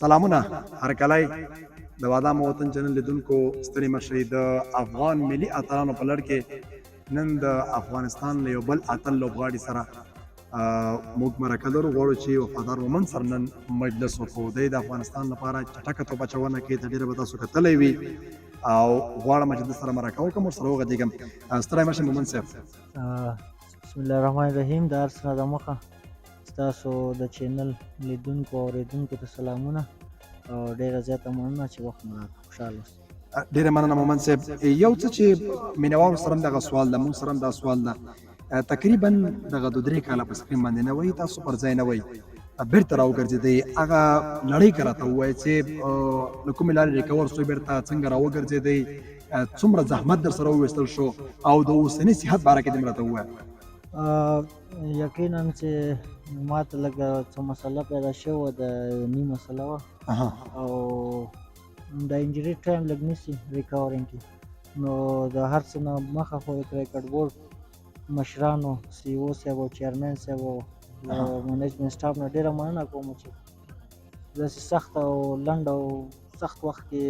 سلامونه هرکلی د بادام وطن چینل لیدونکو، ستړي مشي. د افغان ملي اتلانو په لړ کې نن د افغانستان له یو بل اتل لوبغاړي سره موږ مرکه لرو. غواړو چې وفادار مومند سره نن مجلس وکړو. دی د افغانستان لپاره چټکه توپ اچونه کوي، تر ډېره به تاسو کتلی وي، او غواړم چې ده سره مرکه وکړم، ورسره وغږېږم. ستړی مه شئ مومند صاحب. بسم الله الرحمن الرحیم. د هر څه نه دمخه ستاسو د چینل لیدونکو او اورېدونکو ته سلامونه او ډېره زیاته مننه چې وخت مو راکړ. خوشحاله اوسئ. ډېره مننه مومند صاحب. یو څه چې مینوالو سره هم دغه سوال ده، موږ سره هم دا سوال ده، تقریبا دغه 2-3 کاله په سکرین باندې نه وئ، تاسو پر ځای نه وئ، بیرته راوګرځېدئ. هغه لړۍ که راته ووایئ چې له کومې لارې recover سوئ، بیرته څنګه راوګرځېدئ، څومره زحمت در سره وویستل شو، او د اوسني صحت باره کې دې راته ووایه. یقینا چې ماته لږه څه مسله پیدا شوې وه، د knee مسله وه او د injury time لږ نیسي recovering کې. نو د هر څه نه مخه خو د کرکټ بورډ مشرانو، CEO صاحب او چیرمن صاحب او management staff نه ډېره مننه کوم چې داسې سخت او لنډ او سخت وخت کې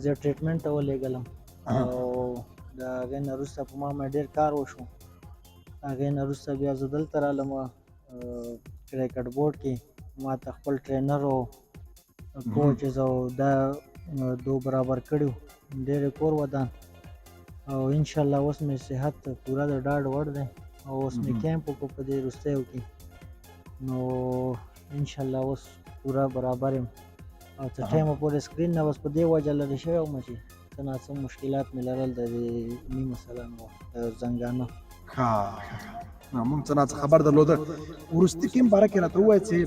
زه treatment ته ولېږلم او د هغې نه وروسته په ما باندې ډېر کار وشو. هغې نه وروسته بیا زه دلته رالم کرکټ بورډ کې، ما ته خپل trainer او coaches او دا دو برابر کړي، ډېر کور ودان، او انشاءالله اوس مې صحت پوره د ډاډ وړ دی او اوس مې کیمپ وکړو په دې وروستیو کې، نو انشاءالله اوس پوره برابر یم او څه ټایمه پورې سکرین نه بس په دې وجه لرې شوی وم چې څه نا څه مشکلات مې لرل، د دې knee مسله نو زنګانه. ښه ښه، موږ څه ناڅه خبر درلوده. وروستي کیمپ باره کې راته ووایه چې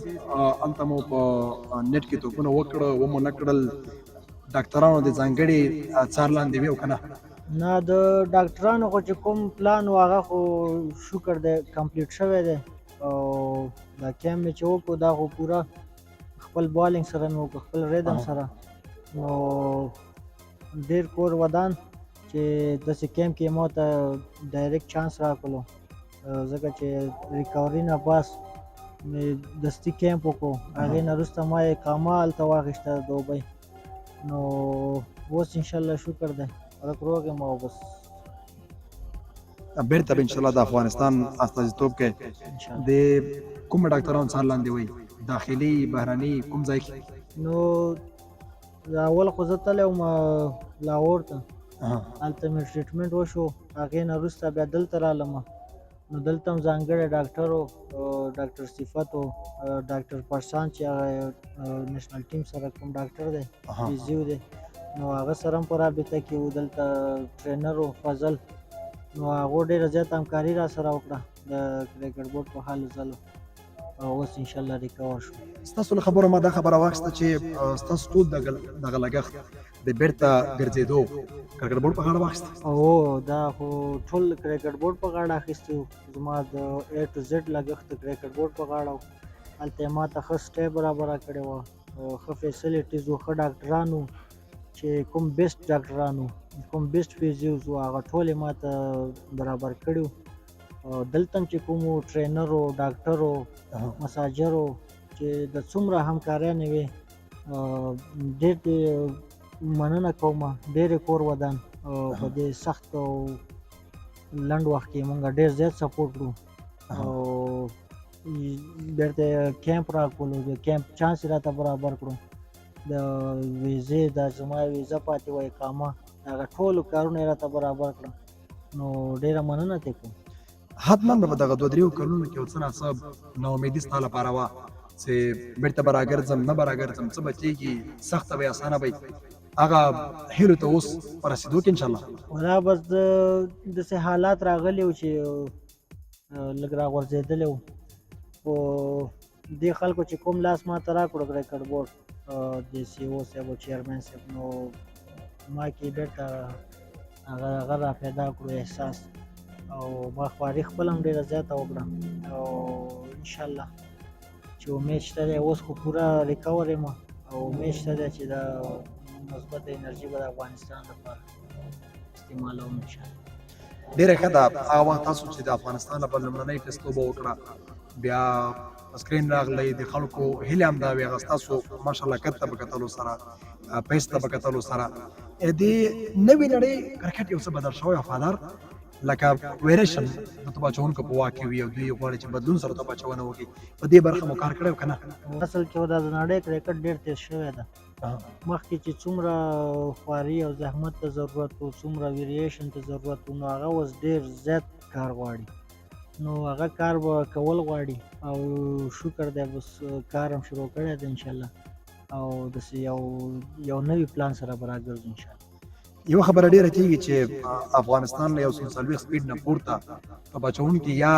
هلته مو په نیټ کې توپونه وکړه و مو نه کړل، ډاکټرانو د ځانګړي څار لاندې وي او که نه؟ نه، د ډاکټرانو خو چې کوم پلان و هغه خو شکر دی complete شوی دی، او دا کیمپ مې چې وکړو دا خو پوره خپل بالینګ سره مې وکړو، خپل rhythm سره، نو ډیر کور ودان چې داسې کیمپ کې ما ته direct chance راکړلو، ځکه چې recovery نه پس مې دستي کیمپ وکړو. هغې نه وروسته ما اقامه هلته واخیسته دوبۍ، نو اوس انشاءالله شکر دی ورک روغ یم او بس. بیرته به انشاءالله د افغانستان استازیتوب کوي. د کوم ډاکټرانو څار لاندې وي، داخلي، بهرني، کوم ځای کې؟ نو اول خو زه تللی وم لاهور ته، هلته مې treatment وشو. هغې نه وروسته بیا دلته رالم، نو دلته هم ځانګړی ډاکټر و، ډاکټر صفت و، ډاکټر پرسان چې هغه national team سره کوم ډاکټر دی، physio دی، نو هغه سره هم په رابطه کې و. دلته trainer و فضل، نو هغو ډېره زیاته همکاري را سره وکړه د کرکټ بورډ په هلو ځلو، او اوس انشاءالله recover شو. ستاسو له خبرو ما دا خبره واخیسته چې ستاسو ټول دغه لګښت د بیرته ګرځېدو کرکټ بورډ په غاړه واخیست؟ او دا خو ټول کرکټ بورډ په غاړه اخیستی و. زما د A to Z لګښت د کرکټ بورډ په غاړه و. هلته یې ما ته ښه stay برابره کړې وه، ښه facilities و، ښه ډاکټران وو چې کوم best ډاکټران وو، کوم best physios وو، هغه ټول یې ما ته برابر کړي وو. دلته هم چې کوم trainer و، ډاکټر و، مساجر و، چې د څومره همکاریانې وې، ډېر دې مننه کوم، ډېر یې کور ودان. په دې سخت او لنډ وخت کې مونږ ډېر زیات support کړو او بیرته کیمپ راکولو، د کیمپ چانس یې راته برابر کړو، د ویزې، د زما ویزه پاتې وه، اقامه، هغه ټولو کارونه یې راته برابر کړه، نو ډېره مننه ترې کوم. حتما به په دغه 2-3 کلونو کې یو څه ناڅه ناامیدي ستا لپاره وه چې بیرته به راګرځم، نه به راګرځم، څه به کېږي، سخته به وي، اسانه به وي، هغه هیلو ته اوس په رسېدو کې انشاءالله؟ ولا بس داسې حالات راغلي وو چې لږ راغورځېدلی وو، خو دې خلکو چې کوم لاس ما ته راکړو، کرکټ بورډ د CEO صاحب او چیرمن صاحب، نو ما کې بیرته هغه را پیدا کړو احساس، او ما خواري خپله هم ډېره زیاته وکړه، او انشاءالله چې امید شته دی، اوس خو پوره recover یم او امید شته دی چې دا مثبته انرژي به د افغانستان لپاره استعمالوم انشاءالله. ډېره ښه ده. هغه وخت تاسو چې د افغانستان لپاره لومړنۍ ټیسټ لوبه وکړه، بیا په سکرین راغلی، د خلکو هیله هم دا وي، هغه ستاسو ماشاءالله قد ته په کتلو سره، پیس ته په کتلو سره، د نوې نړۍ کرکټ یو څه بدل شوی، وفادار لکه ویریشن د توپ اچونکو په واک کې وي او دوی غواړي چې بدلون سره توپ اچونه وکړي. په دې برخه مو کار کړی او که نه؟ اصل کې دا د نړۍ کرکټ ډېر تېز شوی ده. مخکې چې څومره خواري او زحمت ته ضرورت و، څومره ویریشن ته ضرورت و، نو هغه اوس ډېر زیات کار غواړي، نو هغه کار به کول غواړي او شکر دی بس کار هم شروع کړی دی انشاءالله، او داسې یو نوي پلان سره به راګرځو انشاءالله. یوه خبره ډیره کیږي چې افغانستان له 140 سپیډ نه پورته توپ اچونکي یا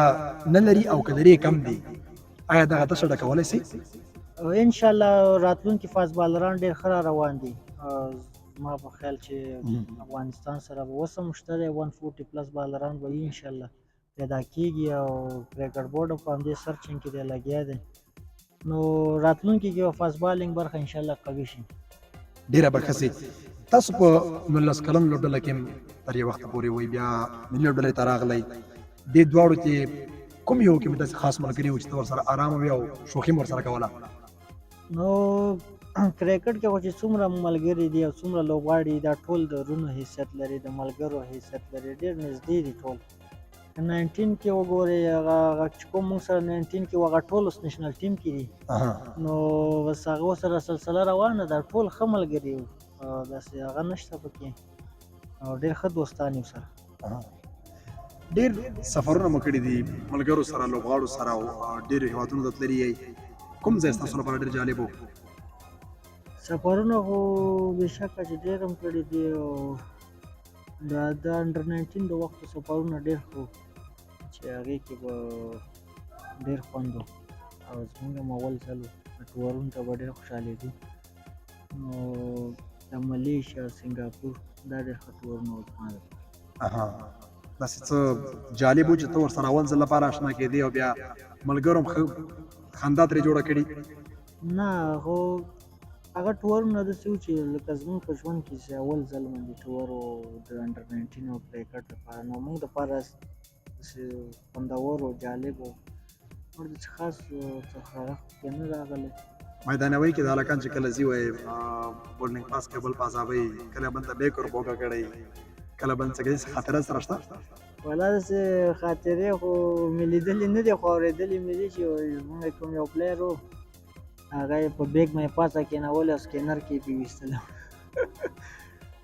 نه لري او که لري کم دي، آیا دغه تشه ډکولی سي؟ انشاءالله راتلونکي فاست بالران ډېر ښه را روان دي. زما په خیال چې افغانستان سره به اوس هم شته دی 140 plus بالران به وي انشاءالله پیدا کیږي، او کرکټ بورډ هم په همدې searching کې دی لګیا دی، نو راتلونکي کې به fast bowling برخه انشاءالله قوي شي. ډېره به ښه سي. تاسو په 19 کلن لوبډله کې تر یو وخته پورې وئ، بیا ملي لوبډلې ته راغلئ، دې دواړو کې کوم یو کې داسې خاص ملګري وو چې ته ورسره ارامه وې او شوخي مو ورسره کوله؟ نو کرکټ کې خو چې څومره ملګري دي او څومره لوبغاړي، دا ټول د وروڼو حیثیت لري، د ملګرو حیثیت لري، ډېر نږدې دي ټول. که 19 کې وګورئ، هغه چې کوم موږ سره 19 کې وو، هغه ټول اوس national team کې دي، نو بس هغو سره سلسله روانه ده، ټول ښه ملګري وو، داسې هغه نشته پکې، او ډېر ښه دوستان یو سره. ډېر سفرونه مو کړي دي ملګرو سره، لوبغاړو سره، او ډېرو هېوادونو ته تللي یئ، کوم ځای ستاسو لپاره ډېر جالب و؟ سفرونه خو بېشکه چې ډېر هم کړي دي، او د انډر 19 د وخت سفرونه ډېر ښه وو چې هغې کې به ډېر خوند و، او زموږ هم اول ځل و، ټورونو ته به ډېر خوشحالېدو. نو د ملیشیا، سنګاپور دا ډېر ښه ټورونه وو زما لپاره. داسې څه جالب و چې ته ورسره اول ځل لپاره آشنا کېدې او بیا ملګرو هم ښه خندا ترې جوړه کړي؟ نه، خو هغه ټورونه داسې وو چې لکه زموږ په ژوند کې چې اول ځل باندې tour و د under 19 او کرکټ لپاره، نو موږ دپاره داسې خوندور و، جالب و، نور داسې خاص څه هغه پکې نه راغلی. میدانوي کې د هلکان چې کله ځي وایي boarding pass کې بل په عذابوي، کله بل ته بیک ورپوکه کړی، کله بل څه کوي، خاطره سره شته؟ ولا داسې خاطرې خو مې لیدلې نه دي، خو اورېدلې مې دي چې زموږ کوم یو player و، هغه یې په bag مې پاسه کېنولی او scanner کې یې پرې ویستلم،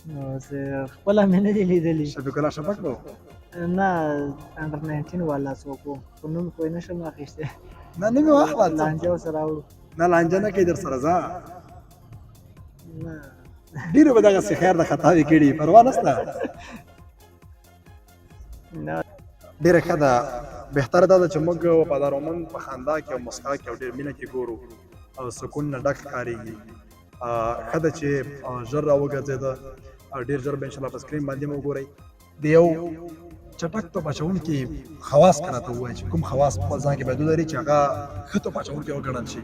نو خپله مې نه دي لیدلي. شفیق الله شفق به و؟ نه، under 19 والا څوک و، خو نوم خو یې نه شم اخیستی. نه، نوم یې واخله. لانجه ورسره راوړو. نه، لانجه نه کوي در سره، ځه. نه، ډېرو به دغسې خیر د خطاوې کړي، پروا نشته. نه، ډېره ښه ده. بهتره دا ده چې موږ وفادار مومند په خندا کې او مسکا کې او ډېر مینه کې ګورو او سکون نه ډک ښکارېږي. ښه ده چې ژر راوګرځېده، ډېر ژر به انشاءالله په سکرین باندې مو وګورئ. د یو چټک توپ اچونکي خواص که راته ووایې چې کوم خواص په خپل ځان کې باید ولري چې هغه ښه توپ اچونکی وګڼل شي؟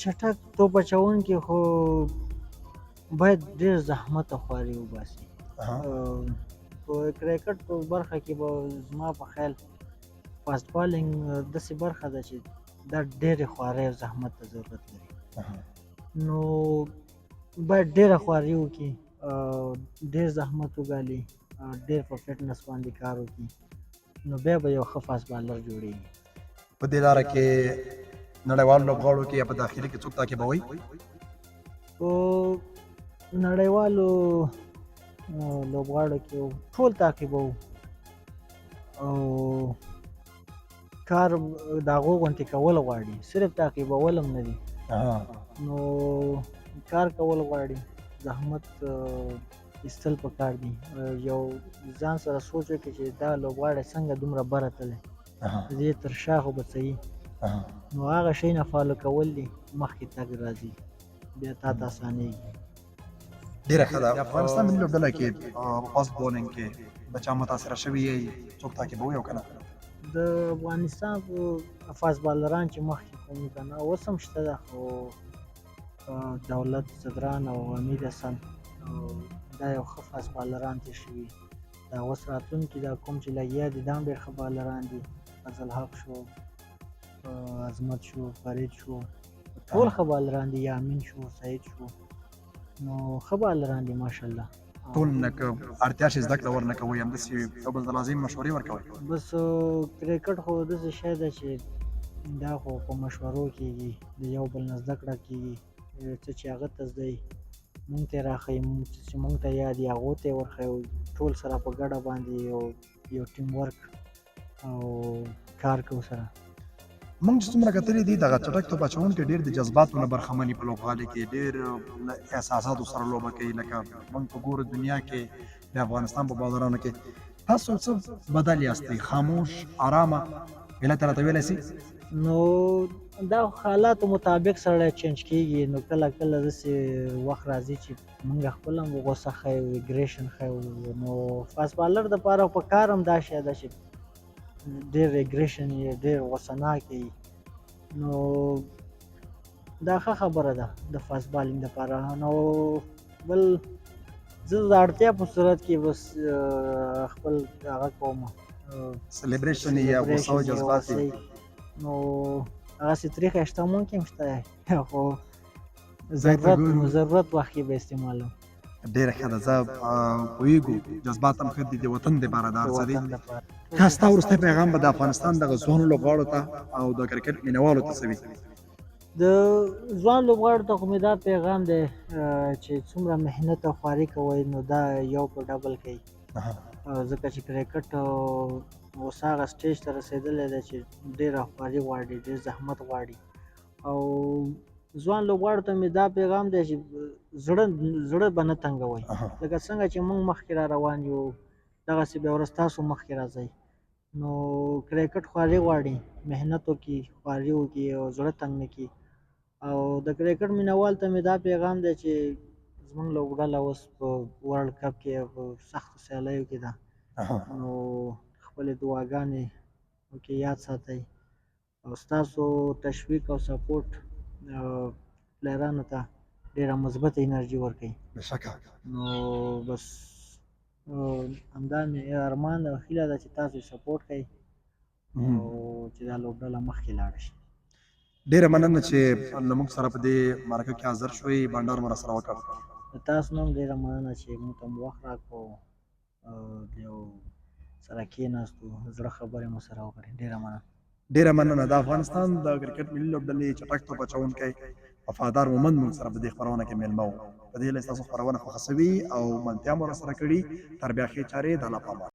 چټک توپ اچونکي خو باید ډېر زحمت او خواري وباسي. په کرکټ په برخه کې به زما په خیال fast bowling داسې برخه ده چې دا ډېرې خوارۍ او زحمت ته ضرورت لري، نو باید ډېره خواري وکړي، ډېر زحمت وګالي، ډېر په فټنس باندې کار وکړي، نو بیا به یو ښه fast bowler جوړېږي. په دې لاره کې نړیوالو لوبغاړو کې یا په داخلي کې څوک تعقیبوئ؟ په نړیوالو لوبغاړو کې ټول تعقیبوو او کار د هغو غوندې کول غواړي، صرف تعقیبول هم نه دي، نو کار کول غواړي، زحمت ایستل پکار دي. یو ځان سره سوچ وکړي چې دا لوبغاړی څنګه دومره بره تللی، دې تر شا خو به څه وي، نو هغه شی نه follow کول دي، مخکې تګ راځي، بیا تا ته اسانېږي. ډېره ښه ده. د افغانستان ملي لوبډله کې په fast bowling کې د چا متاثره شوي یئ، څوک تعقیبوئ او که نه؟ د افغانستان په fast بالران چې مخکې کوم که نه اوس هم شته ده، خو دولت ځدران او امیر حسن دا یو ښه fast بالران تېر شوي. دا اوس راتلونکي دا کوم چې لګیا دي دا هم ډېر ښه بالران دي، فضل حق شو، عظمت شو، فرید شو، ټول ښه بالران دي، یامین شو، سعید شو، نو ښه بالران دي ماشاءالله. ټول نه که اړتیا شي زده کړه ورنه کوئ، همداسې یو بل ته لازم مشورې ورکوئ؟ بس کرکټ خو داسې شی دی چې دا خو په مشورو کېږي، د یو بل نه زده کړه کېږي. څه چې هغه ته زده وي مونږ ته یې راښیي، څه چې مونږ ته یاد وي هغو ته یې ورښیو. ټول سره په ګډه باندې یو ټیم ورک او کار کوو سره. موږ چې څومره کتلي دي، دغه چټک توپ اچوونکي ډېر د جذباتو نه برخمن په لوبغالي کې، ډېر له احساساتو سره لوبه کوي، لکه موږ په ګورو دنیا کې د افغانستان په بازارانو کې. تاسو څه بدل یاستئ، خاموش، آرامه، علت راته ویلی سئ؟ نو دا حالاتو مطابق سړی change کېږي. نو کله کله داسې وخت راځي چې موږ خپل هم غوسه ښیو، aggression ښیو. نو fast bowler دپاره په کار هم دا شی ده چې ډېر aggression یې، ډېر غوسه ناک یې. نو دا ښه خبره ده د fast bowling دپاره. نو بل زه د اړتیا په صورت کې بس خپل هغه کوم celebration یا غوسه او جذبات. نو هغسې تریخ شته مونږ کې هم شته، خو ضرورت وخت کې به استعمالوم. ډېره ښه ده. زه پوهېږو جذبات هم ښه دي د وطن دپاره، د هر څه دي. ښه، ستا وروستی پیغام به د افغانستان دغه ځوانو لوبغاړو ته او د کرکټ مینهوالو ته څه وي؟ د ځوان لوبغاړو ته خو مې دا پیغام دی چې څومره محنت او خواري کوئ نو دا یو په double کوي، ځکه چې کرکټ اوس هغه stage ته رسېدلی دی چې ډېره خواري غواړي، ډېر زحمت غواړي. او ځوان لوبغاړو ته مې دا پیغام دی چې زړه به نه تنګوئ، لکه څنګه چې موږ مخکې را روان یو دغسې بیا ورځ تاسو مخکې راځئ. نو کرکټ خواري غواړي، محنت وکړي، خواري وکړي او زړه تنګ نه کړي. او د کرکټ مینهوال ته مې دا پیغام دی چې زموږ لوبډله اوس په World Cup کې په سختو سیالیو کې ده، نو خپلې دعاګانې کې یاد ساتئ او ستاسو تشویق او support player انو ته ډېره مثبته انرژي ورکوي. بېشکه. نو بس همدا مې ارمان او هیله ده چې تاسو support کړئ او چې دا لوبډله مخکې لاړه شي. ډېره مننه چې له موږ سره په دې مرکه کې حاضر شوئ، بنډار مو راسره وکړ. له تاسو نه هم ډېره مننه چې موږ ته مو وخت راکړو، یو سره کېناستو، زړه خبرې مو سره وکړې. ډېره مننه. ډېره مننه. د افغانستان د کرکټ ملي لوبډلې چټک توپ اچوونکی وفادار مومند موږ سره په دې خپرونه کې مېلمه و. په دې هیله چې ستاسو خپرونه خوښه سوي او ملتیا مو راسره کړي. تر بیا ښې چارې، د الله په امان.